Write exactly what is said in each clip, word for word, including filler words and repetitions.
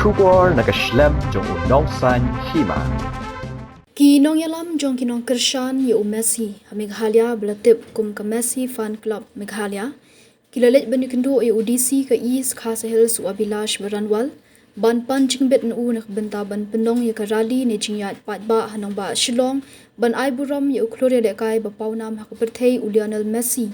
Khubor na ka shlem jong u nongsan hima. Ki nongïalam jong ki nongkyrshan ïa u Messi ha Meghalaya ba la tip kum ka Messi Fan Club Meghalaya, ki la leit ban ïakynduh ïa u D C ka East Khasi Hills u Abhilash Baranwal ban pan jingbit na u na ka bynta ban pynlong ïa ka rally ne jingïaid paidbah ha nongbah Shillong ban ai burom ïa u khlur ïalehkai ba pawnam ha ka pyrthei u Lionel Messi,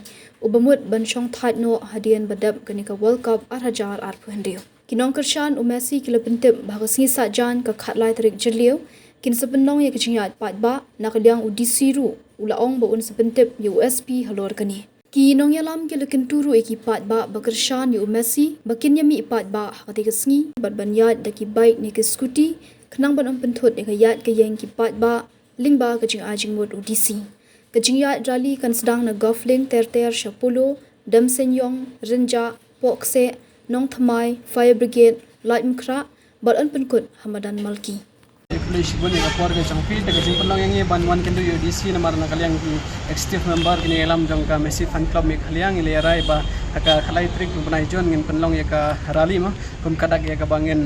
uba mut ban shongthait noh hadien ba dep kane ka World Cup ar hajar arphew hynriew. Ki nongkyrshan u Messi ki la pyntip ba ha ka sngi Saitjaiñ ka khatlai tarik Jylliew kin sa pynlong ïa ka jingïaid paidbah. Na ka liang u D C ruh u la ong ba un sa pyntip ïa u S P halor kane. Ki nongïalam ki la kyntu ruh ïa ki paidbah ba kyrshan ïa u Messi ba kin ïa mih paidbah ha katei ka sngi bad ban ïaid da ki bike ne ki scooty, khnang ban ym pynthut ïa ka ïaid ka ïeng ki paidbah lyngba ka jingai jingmut u D C. Ka jingïaid rally kan sdang na golf link ter ter sha Polo, Demseiniong, Rynjah, Pohkseh, Nongthymmai, Fire Brigade, Laitumkhrah bad yn pynkut ha madan Malki. Khublei shibun ïa ka por ka jong phi, te ka jingpynlong ïa ngi ban wan kynduh ïa u D C namar na ka liang ki executive member ki nongïalam jong ka Messi Fan Club Meghalaya ngi la ïa rai ba ha ka khatlai tarik u bnai Jun ngin pynlong ïa ka rally mo, kum ka dak ïa kaba ngin,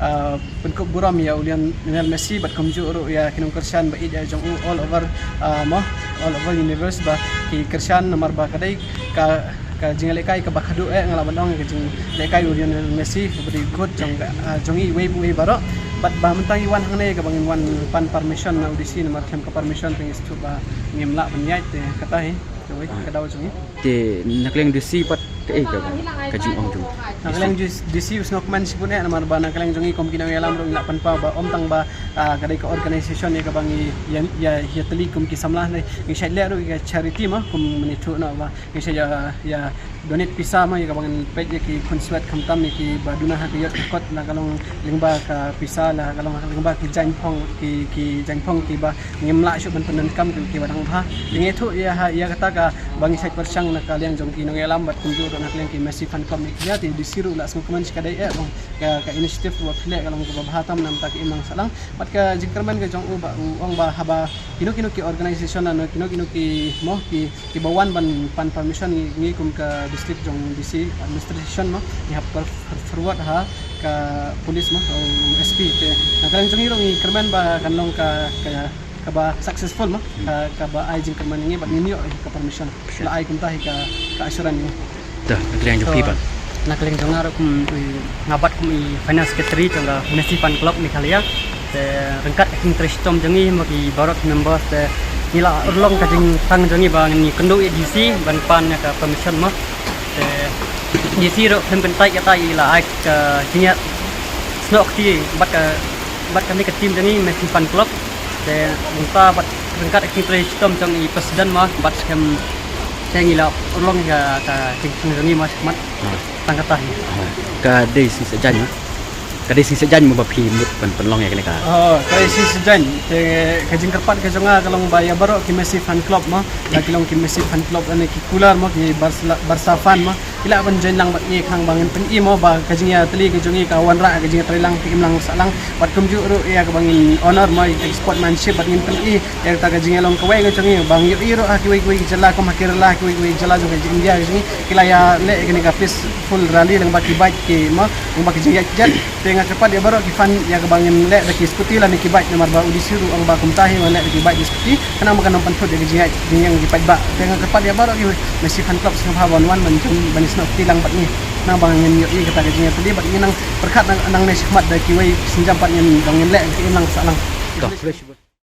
ah, pynkup burom ïa u Lionel Messi bad kumjuh ruh ïa ki nongkyrshan ba ïeit ïa jong u all over, ah, mo, all over universe ba ki kyrshan namar ba ka dei ka, ka jinglehkai kaba khadduh eh, nga lah ban ong ka jinglehkai u Lionel Messi, uba dei u goat jong ka, ah, jong ngi iwei pa iwei baroh. Bad ba mynta ngi wan hangne kaba ngin wan pan permission na u D C namar khlem ka permission te ngi sngewthuh ba ngim lah ban ïaid te kata hi. Kawei ka daw jong ngi. Te na ka liang D C pat kaei ka, ka jingong jong? Na ka liang D C u sngewkmen shibun eh namar ba na ka liang jong ngi kum ki nongïalam ruh ngi lah pynpaw ba ym tang ba, ah, ka dei ka organisation ïa kaba ngi ïa, ïa, ïatylli kum ki samla ne ngi shait leh ruh ïa ka charity mo, kum mynta ïathuh noh ba ngi shait ïa, ïa donate pisa mo ïa kaba ngin peit ïa ki khunswet khamtam ïa kiba duna ha ka ïoh ka kot, na ka long lyngba ka pisa, la ka long lyngba ki jaiñphong, ki, ki jaiñphong kiba ngim lah shuh ban pyndonkam ki, kiba dang bha. Te ngi ïathuh ïa ha, ïa kata kaba ngi shait pyrshang na ka liang jong ki nongïalam bad kumjuh ruh na ka liang ki Messi Fan Club Meghalaya, te u D C ruh u la sngewkmen shi ka dei eh, long ka, ka initiative ba phi leh ka long kaba bha tam namar ba ki im lang sahlang. Bad ka jingkyrmen ka jong u ba u ong ba haba kino kino ki organisation lane kino kino ki mo ki, kiba wan ban pan permission ngi, ngi kum ka district jong D C administration mo, ngi hap for-, for-, forward ha ka police mo, u S P te. Na ka liang jong ngi ruh ngi kyrmen ba kan long ka, ka, kaba successful mo, ka, kaba ai jingkyrmen ngi bad ngin ïoh ka permission. Sure. La ai kumta hi ka, ka assurance ngi. Te na ka liang jong phi pat? Na ka liang jong nga ruh kum, i, nga bat kum i finance secretary jong ka Messi Fan Club Meghalaya. Te ryngkat ka jingtrei shitom jong ngi mo ki baroh ki members te ngi la urlong ka jingtang jong ngi ba ngin ïakynduh ïa D C ban pan ïa ka permission mo. Te D C ruh khlem kyntait ïa kata i la ai ka jingïasnoh kti bad ka, bad kane ka team jong ngi Messi Fan Club. Te mynta bad ryngkat ka jingtrei shitom jong i president mo bad skhem te ngi la urlong ïa ka jingtang jong ngi mo shakhmat. Hmm. Tang kata hi. Ha, ka dei sngi Saitjaiñ mo. Ka dei sngi Saitjaiñ mo ba phi mut ban pynlong ïa kane ka. Oh, ka dei sngi Saitjaiñ. Te ka jingkyrpad ka jong nga ka long ba ïa baroh ki Messi Fan Club mo, la ki long ki Messi Fan Club lane ki kular mo, ki Barca, Barca fan mo, ki lah ban join lang bad ngi khnang ba ngin pyni mo ba ka jingïatylli ka jong ngi ka wanrah, ka jingïatreilang ka im lang sahlang. Bad kumjuh ruh ïa kaba ngin honor mo ïa ka sportsmanship bad ngin pyni ïa kata ka jingïalong kawei ka jong ngi ba ngi ïohi ruh ha kiwei kiwei ki jylla kum ha Kerala, ha kiwei kiwei ki jylla jong ka India ka jong ngi, ki la ïaleh ïa kane ka peaceful rally lyngba ki bike ki mo, lyngba ki jingïaid jet. Te nga kyrpad ïa baroh ki fan ïa kaba ngin leh da ki scooty lane ki bike namar ba u D C ruh u ong ba kumta hi ban leh da ki bike ki scooty khnang ba kan ym pynthut ïa ka jingïaid jingïeng ki paidbah. Te nga kyrpad ïa baroh ki Messi Fan Club sngewbha ban wan ban jin ban ïasnoh kti lang bad ngi khnang ba ngin ïohi kata ka jingïatylli bad ngin nang pyrkhat nang, nangne shakhmat da kiwei ki sienjam pat ngin ba ngin leh ka im lang sahlang. Ka fresh.